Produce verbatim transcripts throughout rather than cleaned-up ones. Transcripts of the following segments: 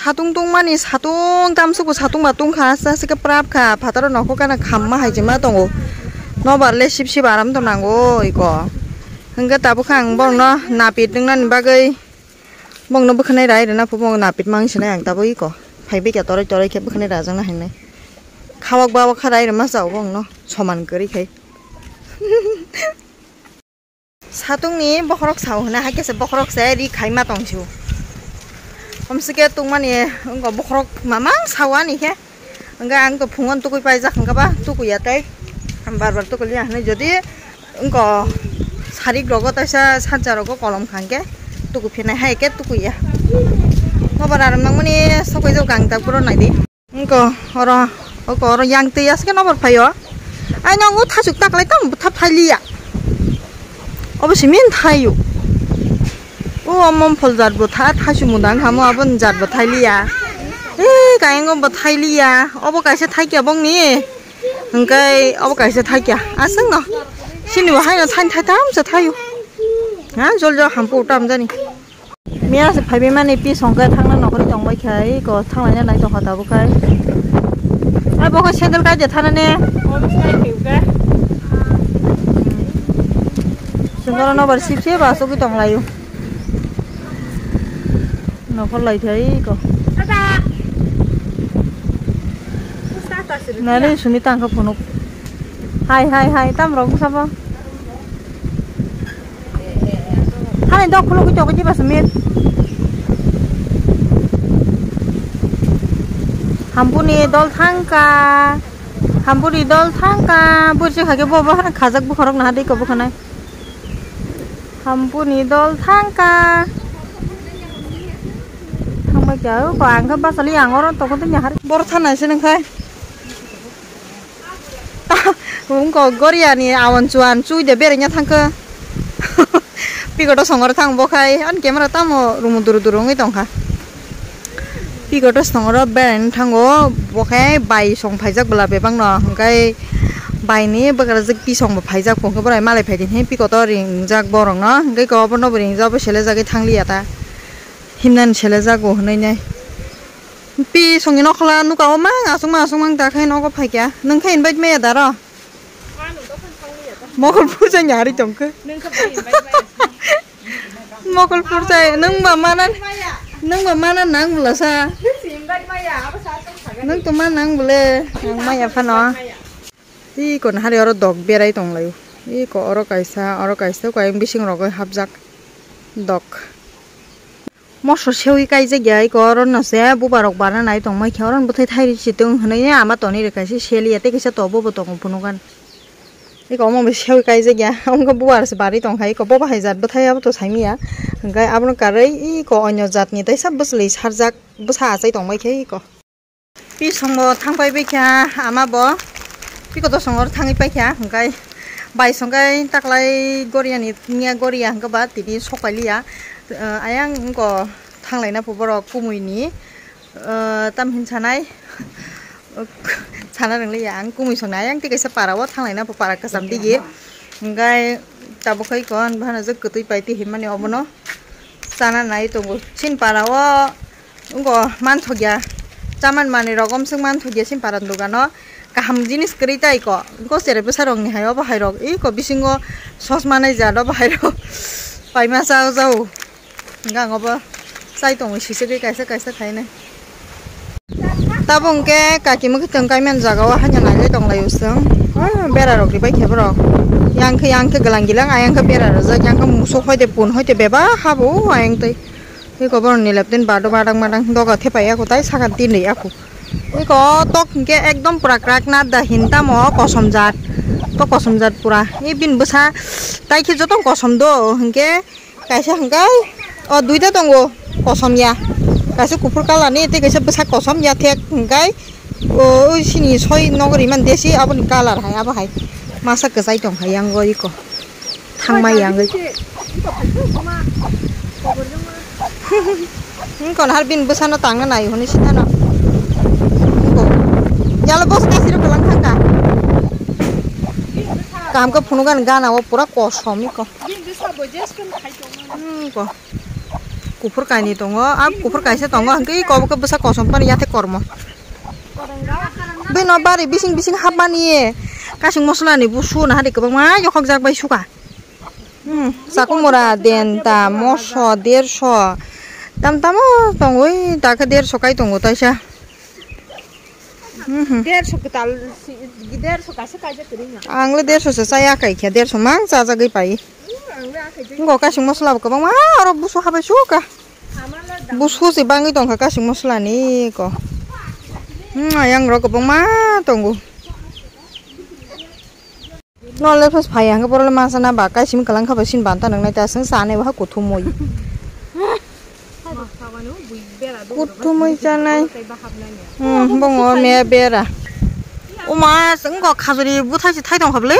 Satung tungmani, satung tamsuku satung ba tungkha, aste aste khe prap kha, phataro nokho kana khamma hai jema tongo. Nobar le sip sip aram to nango iko. Hingke tabuk khe ang bongno napit wngnani bagwi bongno bwkhanai rai rwna pho, bongno napit mang sinai ang tabuk iko. Phai bikya torai torai khe bwkhanai rajakna hinwi. Khawak ba kha rai rwma chao bongno soman kwrwi khai. Satungni bokhorok sao hwnwi, hai khe se bokhorok se ri khaima tong sio. Omsike tungmani wngkha bokhorok mamang sao ani khe. Hwnkhe ang to phungo tukui paijak hwnkha ba tukui ya tei. Ang bar bar tukui liya hwnwi, jodi wngkha sarik rogo taisa sancha rogo kolom kha hwnkhe tukui phinai hai khe tukui ya. Nobar aram nangmani sokoi jok ang tak puro nai di. Wngkha oro, oko oro yang twi aswk nobar phaio. Ai nang o thasuk taklai tamo bwtha phailiya. Obo simi thaio. O omo phol jat bwtha thasuk mudang hamo aboni jat bwtha liya. E kayang o bwtha liya. Obo kaisa thaikya bongni. Hwnkhe obo kaisa thaikya. Aswk no. Sini bo haino thaini thaitam se thaio. Ha jol jol hampu tam jani. Miya se phaibai mani pi songkhe thangna nokori tongbai khai ko thanglaina nai tongkha tabuk khai. Ai bo khe sandal kai de thana ne. Sungkara nobar sip se ba sogwi tonglaio. Nokor lai khai ko. Nani sumi tangkha phunuk. Hai hai hai tam rok sabo. Hani dok khulugwi tongwi diba sumit. Hampuni dol thangka. Hampuni dol thangka. Bursi khake bo bo hana khajak bukharok naha dei ko bukhanai. Hampuni dol thangka. Thangbai kya ko ang khe basali ang oro tokon tini hari. Bor thana se nang khai. Wngkha Goria ni awan chuan chui de berengya thangkha. Pikoto songor thang bo khai an camera tamo rumu duru duru wngwi tongkha. Pikoto songoro beraina thango bo khai bai song phaijak bwla bebak no hwnkhe bai ni bwkrajwk pisong bo phaijak bo hwnkhe borai malai phaidi hwnkhe pikoto ringjak borok no hwnkhe obo no bo ringjak bo selejagwi thangliya ta himnani selejago hwnwi nai. Pi songni nokhola nuka o mang aswk mang aswk mang ta khe nogo phaikya. Nwng khe invite maya daro? Mokol puja ni ari tongkhe. Mokol puja nwng ba mana nwng ba mana nang bwla sa. Nwng to ma nang bwle ang maya phano. Iko nahari oro dok berai tonglaio. Iko oro kaisa oro kaisa ko ayang bising rogo hapjak dok. Moso sewi kaijak ya, iko oro no se bubar rok barna nai tong mai khe, oro no bwthai thai ri si tong hinui ama toni rwkha se seli ya, tei kisa tobo bo tongo phunukani. Iko omo bo sewi kaijak ya, omo khe bubar se barwi tong kha, iko bo bahai jat bwthai abo to saimanya, hwnkhe abono karwi iko onyo jat ni teisa bwchwlwi sarjak bwsa achai tong mai khe iko. Pisong bo thang pai bai kha ama bo. Piko to songor thangwi pai kha hwnkhe bai songkhe taklai Goria ni niya Goria hwnkhe ba tini sok pai liya. Ayang wngko thang laina pho borok kumui ni tam hin sanai sana rwng liya ang kumui song nai ayang tei kaisa para o thang laina pho para kwcham digi hwnkhe tabuk khai ko bohano je kwtwi pai tei hinmani obono. Chana nai tongo chini para o wngko manthokya chaman manwi rok omswk manthokya chini para ni dogano kaham jinis kwrwi tai ko wngko cherai bwsa rok ni hai obo hai rok eko bisingo sosma nai jat obo hai rok paima cha jao hwnkhe ang obo chai tongo sisagwi kaisa kaisa khainai. Tabuk hwnkhe kaki mwkhwtwng kaimani jaga o haino nailai tonglaio chwng. Ah, bera rok ribai khe borok. Yang khe, yang khe glang gilang, ayang khe bera rwjak, yang khe musuk hoite pun hoite bebak habo o ayang tei. Eko borok ni lepten bado badang badang doga thepai ya kho tai saka tin ri ya kho. Eko tok hwnkhe ekdom pura krak na da hin tamo kosom jat. To kosom jat pura. E bini bwsa tai khe joto kosom do hwnkhe. Kaisa hwnkhe o duita tongo kosom ya, kaisa kuphur colour ni tei kaisa bwsak kosom ya thek hwnkhe o sini soi nogo rimani desi aboni colour hai abo hai masa kwchai tong hai yang o iko thangma yang oi. Wngkha har bini bwsano tangna nai hwnwi sinano. Yalo bos kasiro kwlang thangkha. Kaham khe phunukgani gana o pura kosom iko. Hmm, ko. Kuphur kainwi tongo, a kuphur kaisa tongo, hwnkhe iko bwsa kosom pani yathe kormo. Bini bari bising bising hapmani kasing moslani busu na hari kwbangma yokhok jak bai suka. Hmm, sakumura denta moso derso tam tamo tongwi dakhe derso kai tongo taisa. Mhm. Derso kwtal si-, derso kaisa kaijak kwrwi na. Ang le derso se chaya kai khe, derso mang chajagwi pai. Hmm, ang le a kaijak. Ngo kasing moslabo kwbangma oro busu habai suka. Ama le da- Busu se bangwi tongkha kasing moslani ko. Hmm, ayang rok kwbangma tongo. No le phas phai ang borok le masa na ba kai simi kwlang kha ba sin ban ta nang nai ta seng sa nai ba kuthumui. Kuthumui chanai. Hmm, bongo me bera. Uma seng ko khajuri buthai si thai tong kha bwle.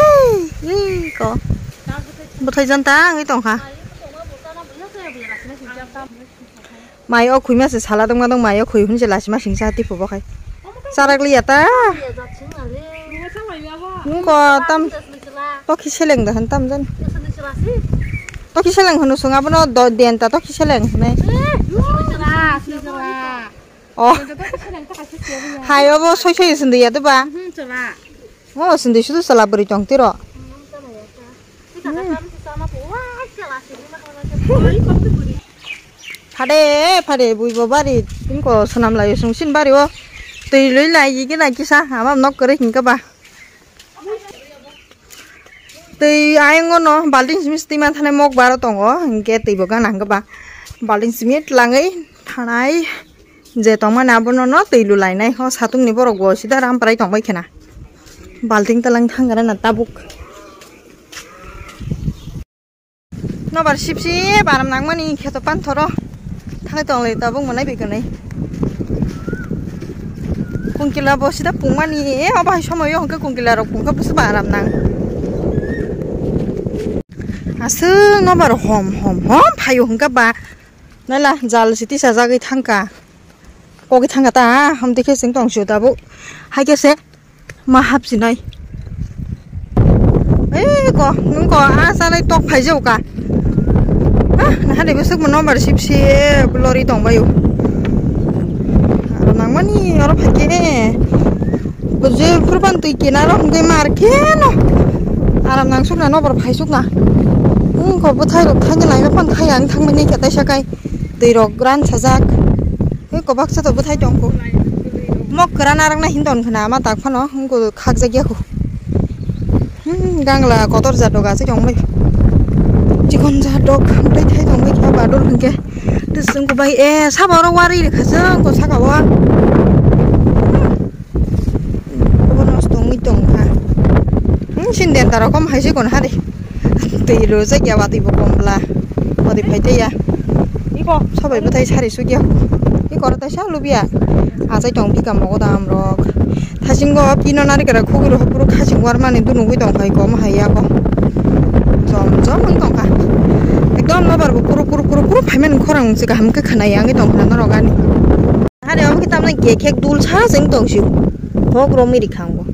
Ih, ko. Buthai jan ta ngi tong kha. Mai o khuima se sala dongma dong mai o khui hwn se lasima singsa tipu bo khai. Charak liya ta. Nungko tam tokhi seleng da han tam jan. Tokhi seleng hwn sung abono do den ta tokhi seleng hwn. Oh. Hai obo soi soi sindi ya to ba. Oh, sindi sudu sala buri tong tiro. Hmm. Phade, phade, buibo bari, tingko sonam lai sung sin bari o. Twi lui lai, yigi lai kisa, ama nok kore hingka ba. Twi ayang no, balting simi twi man thane mok baro tongo, hingke twi bo gana hingka ba. Balting simi tlangai, thanai. Je tongmani abono no twi lu lainai ho satung ni borok bo sida ram prai tongbai khena. Balting talang thang gara na tabuk. Nobar sip sip aram nangmani kheto panthoro. Thangai tong lai tabuk manai bikanai. Kungkila bo sida pungmani e obo hai somoyo hwnkhe kungkila rok pungkha busu ba aram nang. Aswk nobar hom hom hom phaio hwnkha ba. Naila jal si tisa jagwi thangkha. Kogwi thangkha ta, hamtwi khe chwng tong sio tabuk. Hai khe se ma hapsinai. Ei ko, nwng ko, a chanai tok phai jao ka. Ha, naha de besok mo number sip si blori tong bayo. Aro nangmani aro phai khe. Bo je phurban twi kinaro hwnkhe mar khe no. Aram nang sukna nobar phai sukna. Nwng ko bwthai rok thangwi lai phang khai ang thangmani khe taisa kai. Twi rok gran sajak. Hei kobak sa to bwthai tong ko. Mok kwran arang na hin ton khna ma tak phano hwnkhe khak jak ya ko. Hmm, gangla kotor jat dok aswk tong bai. Chikon jat dok bwthai thai tong bai khe badol hwnkhe. Twi sung ko bai e sabo oro wari rikha sung ko saka o. Hmm. Obo nosto wngwi tongkha. Hmm, sini denta rokom hai se kon hari. Twi rwjak ya watwi bo kom bla. Watwi phai tei ya. Iko sabai bwthai sari suk ya. Iko oro taisa lubya. Achai tong bika mogo dam rok. Thasingo pino nari kara khugui rok phuru khaching warmani dunu wngwi tongkha iko omo hai ya ko. Jom jom wngwi tongkha. Ekdom nobar bo kuru kuru kuru kuru phaimani khorang se kaham khe khwnai ya wngwi tongkha norok ani. Hari omo khe tamni kek kek dul sa se wng tong sio. Hok romwi rikha ango.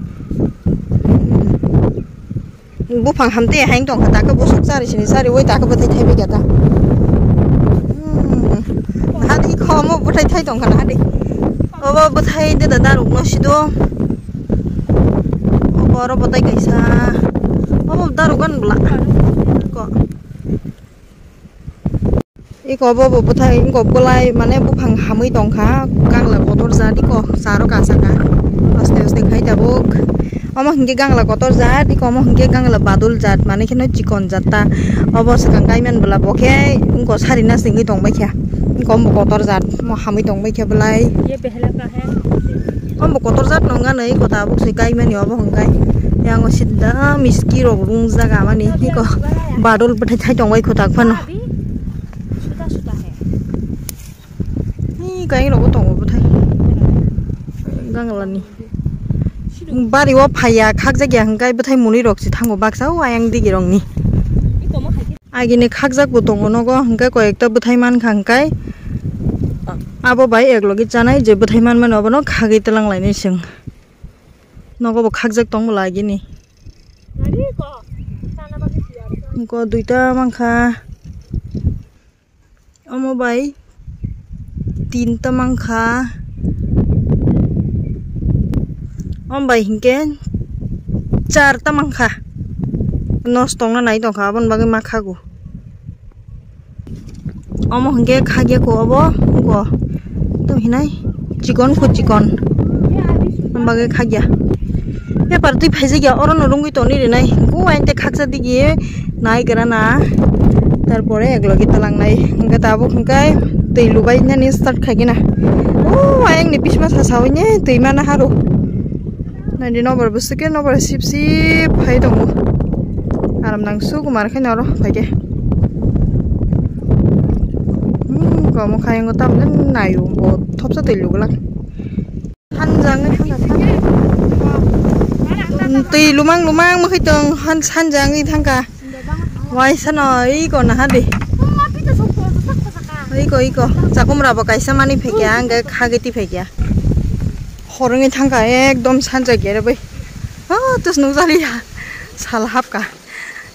Buphang hamtwi hai wng tongkha, takhe busuk chari sini chari oi takhe bwthai thaibai kha ta. Hmm. Nahadi kho omo bwthai thai tongkha nahadi. Obo bwthai de da daruk no sido. Obo oro bwthai kaisa. Obo daruk gan bwla. Ko. Iko bo bo bwthai wngkok bwlai mane buphang hamwi tongkha, gangla kotor jat iko charo kasaka aste aste khai tabuk. Omo hinkhe gangla kotor jat, iko omo hinkhe gangla badul jat, mane kheno chikon jat ta. Obo swkang kaiman bwla bo khe wngkok sari na singwi tongbai kha, wngkok omo kotor jat, omo hamwi tongbai kha bwlai. Omo kotor jat nongya nai iko tabuk se kaimani obo hwnkhe. Yang o sida miski rok rungjak amani iko badul bwthai thai tongbai iko tak phano. Suda suda he. Ni kaing rogo tongo bwthai. Ganglani. Bari o phaiya khakjak ya hwnkhe bwthai muni rok se thango baksa o ayang digi rok ni. Agini khakjak bo tongo nogo hwnkhe koi ekta bwthai mankha hwnkhe abo bai ek logi chanai je bwthai manmani obono khagwi twlang lainai chwng. Nogo bo khakjak tong bwla agini. Nogo duita mankha. Omo bai tinta mankha. Om bai hinkhe charta mankha. Nos tongna nai tongkha, aboni bagwi ma khago. Omo hinkhe khagya ko obo, go. To hinai chikon ko chikon. Am bagwi khagya. Paper twi phaijak ya, oro no rungwi toni rinai. Go ainte khaksa digi nai gra na. Tarpore ek logi talang nai. Hinkhe tabuk hinkhe twi lubai nani start khaigina. O ayang ni bisma sa sawi ne twi mana haru. Nai di nobar bwswk ke nobar sip sip phai tongo. Aram nang su kumar khe noro phai khe. Hmm, komo khayango tamne nayo bo thopsa twi lugulak. Hanjang wngwi thangkha. Twi lumang lumang mwkhwi tong han-, hanjang wngwi thangkha. Waisa no iko naha de. Iko, iko. Chakumra bo kaisa mani phaikya, ang khe khagwi twi phaikya. Hor wngwi thangkha, ekdom sanja gere bai. Ah, tus nukjaliya. Sal hapkha.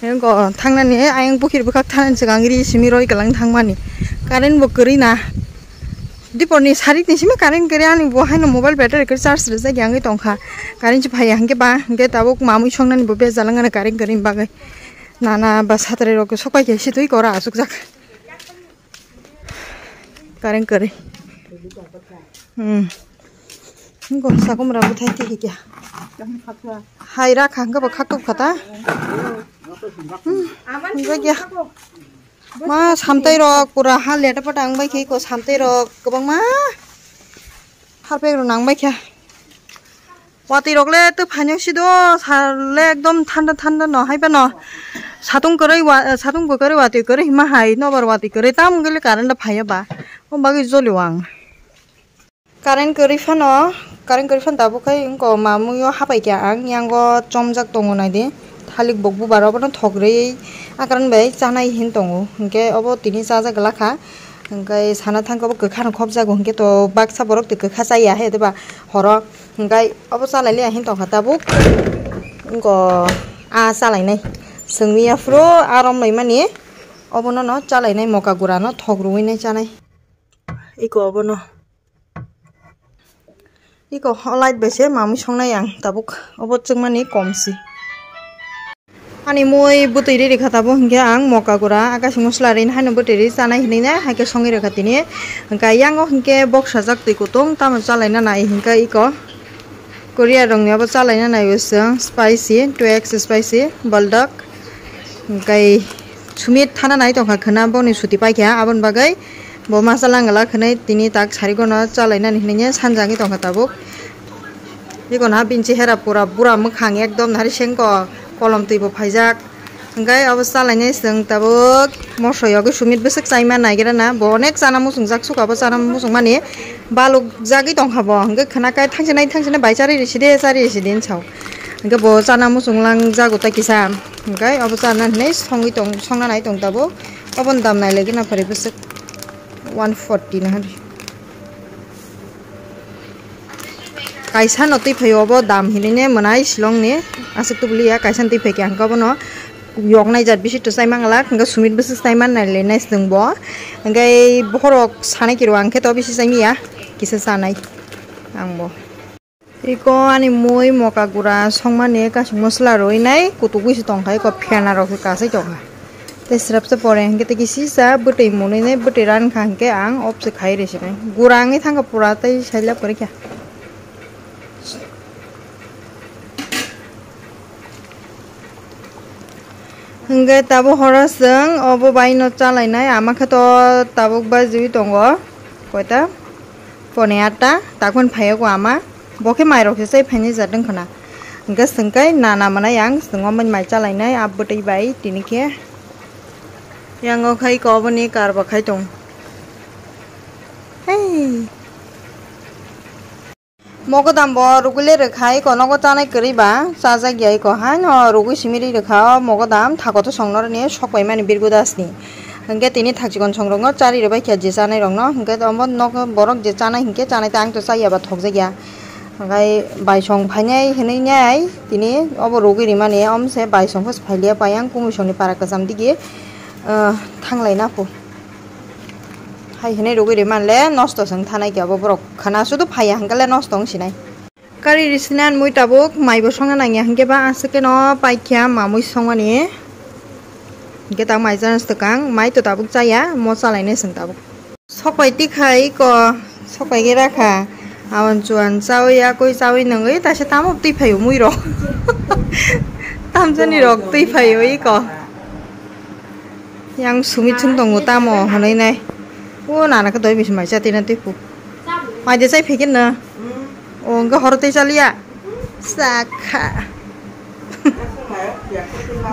Eko thangnani, ayang bukhir bwkhak thangnani swkang ri simi roi kwlang thangmani. Current bo kwrwi na. Diporni sarik ni simi current kwrwi, ani bo haino mobile battery kwrwi charge rwjak ya wngwi tongkha. Current se phaiya hinkhe ba, hinkhe tabuk mamui songnani bo bejal wngmani current kwrwini bagwi. Nana ba satrai rok sok pai khe sitwi kora asukjak. Current kwrwi. Hmm. Eko sakumra bo thai twi khe. Hai rakha hinkhe bo khaktup kha ta. Hmm. Hinkhe khe. Ma samtai rok pura ha leta pata wng bai khe iko samtai rok kwbangma harpek rok nang bai kha. Watwi rok le tw phaino sido sal le ekdom thanda thanda no hai phano satung kwrwi wa satung bo kwrwi watwi kwrwi hima hai nobar watwi kwrwi tam wngwi le current phaiya ba o bagwi jolio ang. Current kwrwi phano, current kwrwi phano tabuk khai wngkha mamwi o hapai kha ang, yango chomjak tongo naidi, thalik bo bubar obono thok rwi akran bai chanai hin tongo, hinkhe obo tini chajak glak kha, hinkhe sana thangkhe obo kwkhano khopjago, hinkhe to baksa borok twi kwkha chaya he, hwdeba horo, hinkhe obo chalai liya hin tongkha tabuk, wngkha a chalainai, chwngwi aphuru a romlaimani, obono no chalainai moka gurano thok rwui nai chanai, iko obono. Iko o light bai se mamwi songnai ang tabuk obo chwngmani kom si. Ani mui bwtwi ri rikha tabuk hinkhe ang moka gura akaising mosla rini haino bwtwi ri chanai hinwi nai haikhe songwi rikha tini. Hinkhe yango hinkhe boksajak twi kutung tamo chalaina nai hinkhe iko Korea rokni obo chalaina nai o chwng spicy, two X spicy, buldak. Hinkhe sumit thana nai tongkha khwna boni suti paikha aboni bagwi. Bo masa langala khwnwi tini tak sarigono chalainani hinwi sanjagwi tongkha tabuk. Eko na bini chehera pura bura mwkhang ekdom nari sengko kolom twi bo phaijak. Hwnkhe abo chalainai chwng tabuk moso yogwi sumit bwswk chaima naigra na. Bo onek chana muchungjak suka bo chana muchungmani balukjagwi tongkha bo. Hwnkhe khwna kai thangsinai thangsinai bai chari risi de chari risi de hinwi sao. Hwnkhe bo chana muchung langjago tai kisa. Hwnkhe abo chana hinwi songwi tong songna nai tong tabuk. Oboni dam nailaikhe na phari bwswk. One forty na hari. Kaisa no twi phaio obo dam hinwi ne mwnai Shillong ni aswk tubuli ya kaisa no twi phaikha hwnkhe obono yoknai jat bisi to chai manglak hwnkhe sumit bwswk chai mannai le nai chwng bo hwnkhe bokhorok sanai kiro ang khe to bisi chai manya kisa chanai ang bo. Iko ani mui moka gura songmani kasing mosla rwinai kutugwi se tongkha, iko phena rok se kasai tongkha. Tei srapsa pore hinkhe tei kisa bwtwi munui nai bwtwi rankha hinkhe ang off se khai rw sinai. Gura wngwi thangkha pura tei sailap kwrwikha. Hinkhe tabuk horo chwng obo bai no chalainai ama khe to tabuk bajiwi tongo koita. Pone atta, takon phaio ko ama, bo khe mairok se chai phaini jat wngkha na. Hwnkhe chwng kai nana mwnai ang, chwng omo mai chalainai, a bwtwi bai tini khe. Yango khai ko oboni kar bo khai tong. Hei. Mogodam bo rugwi le rwkha, eko nogo chanai kwrwi ba, chajak ya eko haino rugwi simi ri rwkha, o mogodam thakoto songno rwni sok paimani Birgu Das ni. Hwnkhe tini thakchikon songrokno chari rwbaikha je chanairokno, hwnkhe omo nok borok je chanai hinkhe chanai tei ang to chaya ba thokjakya. Hwnkhe baisong phainai hwnwi nai tini obo rwgwi rimani, omse baisong pho phailiya pai ang kumusongni para kwcham digi, ah, thanglai napho. Hai hinwi rwgwi rwmani le nosto se wng thanai khe abo borok khana sudu phaiya hwnkhe le nosto wng sinai. Kari risinai mui tabuk mai bo songna nangya hwnkhe ba aswk khe no paikha mamui songmani. Hwnkhe tabuk mai chana swkang, mai to tabuk chaya, mo chalainai chwng tabuk. Sokpai tikha iko, sokpai khe rakha. Awan chuan chawi akoi chawi nungwi taisa tamo twi phaio mui rok. Tamjani rok twi phaio iko. Yang sumi chwng tongo tamo hwnwi nai. O nana khe doi bisi mai cha tina twi phu. Mai de chai phikir na. O hwnkhe horo tei chaliya. Sakha.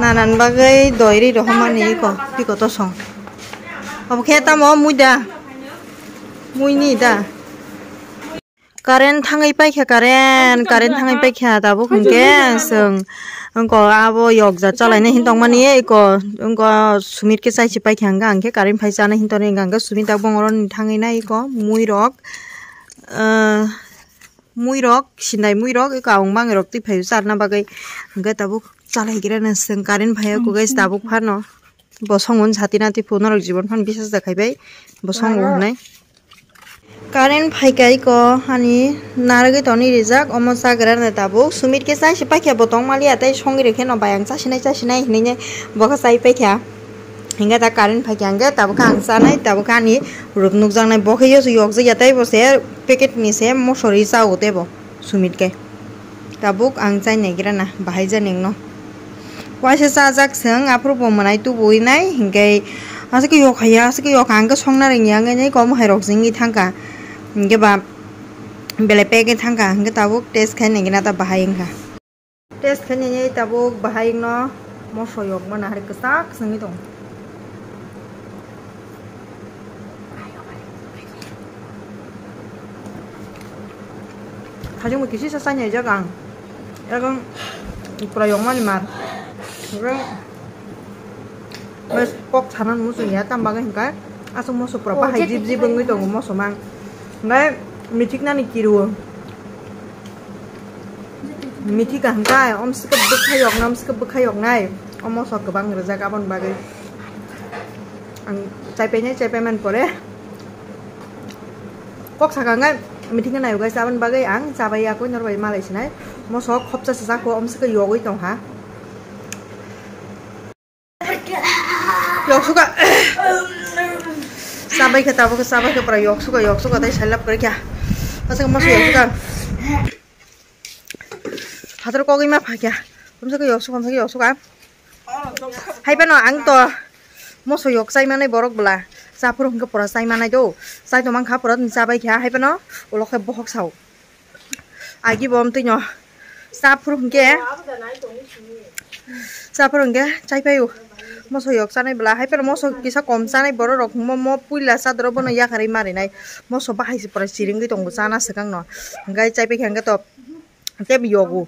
Nanan bagwi doi ri rohormani iko, iko to song. Obo khe tamo mui da? Mui ni da? Current thangwi paikha, current, current thangwi paikha, tabuk hwnkhe chwng wngko abo yokjak chalainai hin tongmani iko wngko sumit khe chaisi paikha hwnkhe ang khe current phai chanai hin tongni hwnkhe sumit tabuk oro thangwi nai iko mui rok, ah, mui rok, sinai mui rok, eko ang bangwi rok twi phaio charna bagwi. Hwnkhe tabuk chalai khe rana chwng current phai o, guys, tabuk phano. Bo songo wng sati na twi phuru norok jibon phano bisas da khai bai. Bo songo hwnwi. Current phai kha iko hani narwgwi toni rijak, omo chagra na tabuk. Sumit khe chai se paikha bo tong maliya tei songwi rw khe no bai ang chasinai chasinai hinwi ne bo khe chai paikha. Hingke ta current phaikha hingke tabukhe ang chanai, tabukhe ani ruk nukjaknai. Bo khe yosu yokjakya tei bo se packet ni se mosori chao tei bo sumit khe. Tabuk ang chai naigrana bahai jani wngno. Waisa chajak se wng aphuru bo mwnai tubuwi nai hingke aswk yok haiya aswk yok hangke songna rwngya hingke nai kom hai rok jengwi thangkha hingke ba belai pek wng thangkha hingke tabuk test khai naigena ta bahai wngkha. Test khainai tabuk bahai no moso yok mana hari kwchak sengwi tong. Hajung kisi sa sanya jak ang. Ekdom pura yok mani mar. Bes kok sanan muchung ya tam bagwi hingkai aswk moso pura bahai jib jib wngwi tongo moso mang. Hingkai mithik nani kiruo. Mithi kaham kai, om sika bwkha yok nai, om sika bwkha yok nai. Om moso kwbang rijak aboni bagwi. Ang chaipai nai, chaipai man pore. Kok saka ngai, mithi nai ugai chabani bagwi ang chabai ya koi norbai malai sinai. Moso khopsa sajak ko om sika yogwi tong ha. Yoksuka. Sabai khe tabuk khe sabai khe pura yoksuka yoksuka tei salap kori kya. Aswk masa yoksuka. Hatar kogwi ma phakya. Kumsa khe yoksuka kumsa khe yoksuka. Hai phano ang to moso yok chai manai borok bwla. Chaphuru hwnkhe pura chai manai do. Chai tongmang kha pura chabai kha hai phano ulo khe bohok sao. Agi bo amtwi no. Chaphuru hwnkhe. Chaphuru hwnkhe chaipaio. Moso yok chanai bwla. Hai phano moso kisa kom chanai borok rok mo, mo puila chadoro bono yakarwi marinai. Moso bahai se pura chiringwi tongo chana swkang no. Hwnkhe chaipai khe hwnkhe to tei yogo.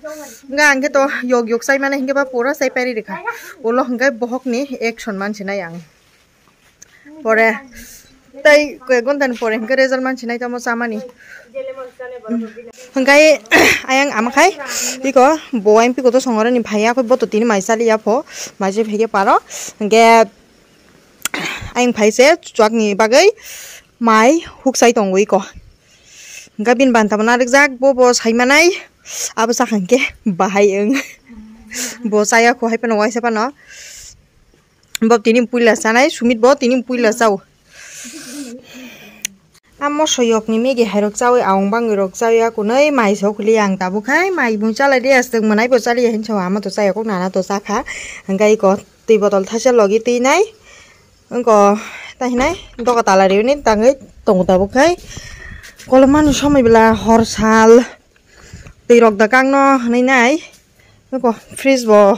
Hwnkhe ang khe to yok yok chai mani hwnkhe ba pura chaipai ri rikha. Ulo hwnkhe bohok ni action mansinai ang. Pore tei koi ghonta ni pore hwnkhe result mansinai tamo chamani. Hwnkhe ayang ama khai iko bo M P kotor songoroni phaiya khe bo to tini mai chaliya pho mai se phaikhe paro hwnkhe ayang phai se chuak ni bagwi mai huksai tongo iko hwnkhe bini banta bo narikjak bo bo sai manai abo chakha hwnkhe bahai wng bo chaya kho hai phano waisa phano. Bo tini puila chanai, Sumit bo tini puila chao. A moso yok ni migi hai rok chawi, aung bangwi rok chawi, a kunui mai sok li ang tabuk hai, mai bung chalai di, aswk mwnai bo chaliya hin sao, ama to chaya kok nana to chakha. Hingkai ko twi botol thaisa logi twi nai. Wngko ta hinai doga tala riwi ni tangwi tongo tabuk hai. Kolom mani somoi bwla hor sal twi rok da kang no hinui nai. Noko fridge bo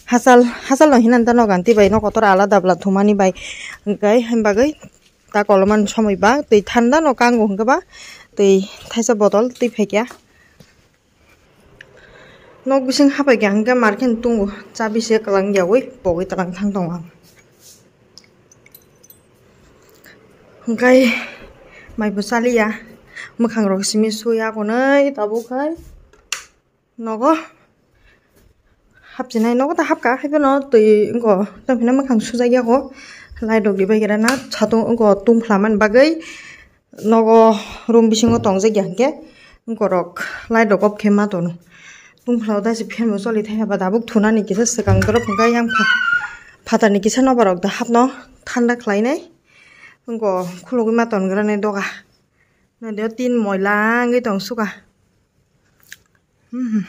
hachal, hachal no hinani ta nogo ang tei bai no kotor alada bwla thumani bai hwnkhe haini bagwi ta kolomani somoi ba twi thanda no kango hwnkhe ba twi thaisa botol twi phaikya. Nok bising hapaikya hwnkhe market tongo chabi se kwlangya ui pogwi twlang thang tongo ang. Hwnkhe mai bo chaliya mwkhang rok simi suya konwi tabuk hai. Nogo hapchinai nogo ta hapkha haiphano twi wngkho tamo hwnwi mwkhang sujakya kho. Light rok ribai khe rana satung wngkha tungphla mani bagwi nogo room bisingo tongjak ya hwnkhe wngkorok light rok off khe ma tono. Tungphla o daisi fan bo choli thai haba tabuk thunani kisa swkang dorop hwnkhe yang pha-, phatarni kisa nobar rok da hapno thanda khlainai wngko khulugwi ma tongrani doga. Naidi o tin moila wngwi tong suka. Hmm.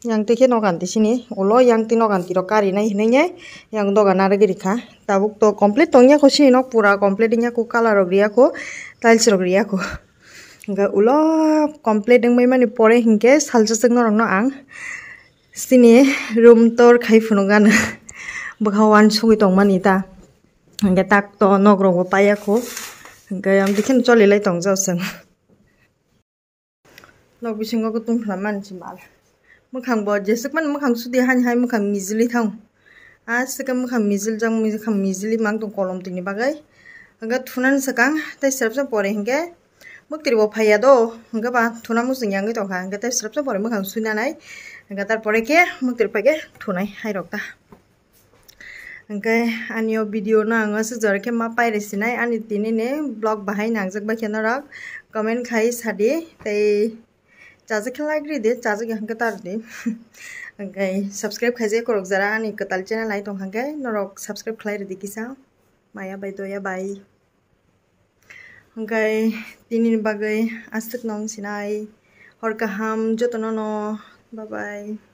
Yang twi khe noganti sini ulo yang twi noganti rok karinai hinwi yang doga narwgwi rikha. Tabuk to complete tongya kho sini nok pura complete wngya kho, colour rok riya kho, tiles rok riya kho. Hwnkhe ulo complete wngmani pore hinkhe salsa chwng norokno ang sini room tour khai phunukgano bwkha uansugwi tongmani ta. Hwnkhe tak to nok rok bo paiya kho. Hwnkhe ang bikheno choli lai tongjak chwng. Nok bisingo kutung khwlam mani se mal. Mwkhang bo jeswk mani mwkhang sudi hani hai mwkhang mijili thang. A swkang mwkhang mijil jang mwkhang mijili mang tong kolom tini bagwi. Hwnkhe thunani swkang tei srapsa pore hwnkhe mwktwi bo phaiya do. Hwnkhe ba thuna muchung yangwi tongkha. Hwnkhe tei srapsa pore mwkhang suinanai. Hwnkhe tarpore khe mwktwi phaikhe thunai hai rok ta. Hwnkhe ani o video no ang aswk jora khe ma pairwi sinai ani tini ni vlog bahai nangjak bai khe norok comment khai sadi tei chajak khe like ridi chajak ya hwnkhe ta ridi hwnkhe subscribe khaijak korok jara ani kwtal channel hai tong hwnkhe norok subscribe khlai ridi kisa maya bai doya bai hwnkhe tini ni bagwi aswk nong sinai hor kaham jotono no bye bye.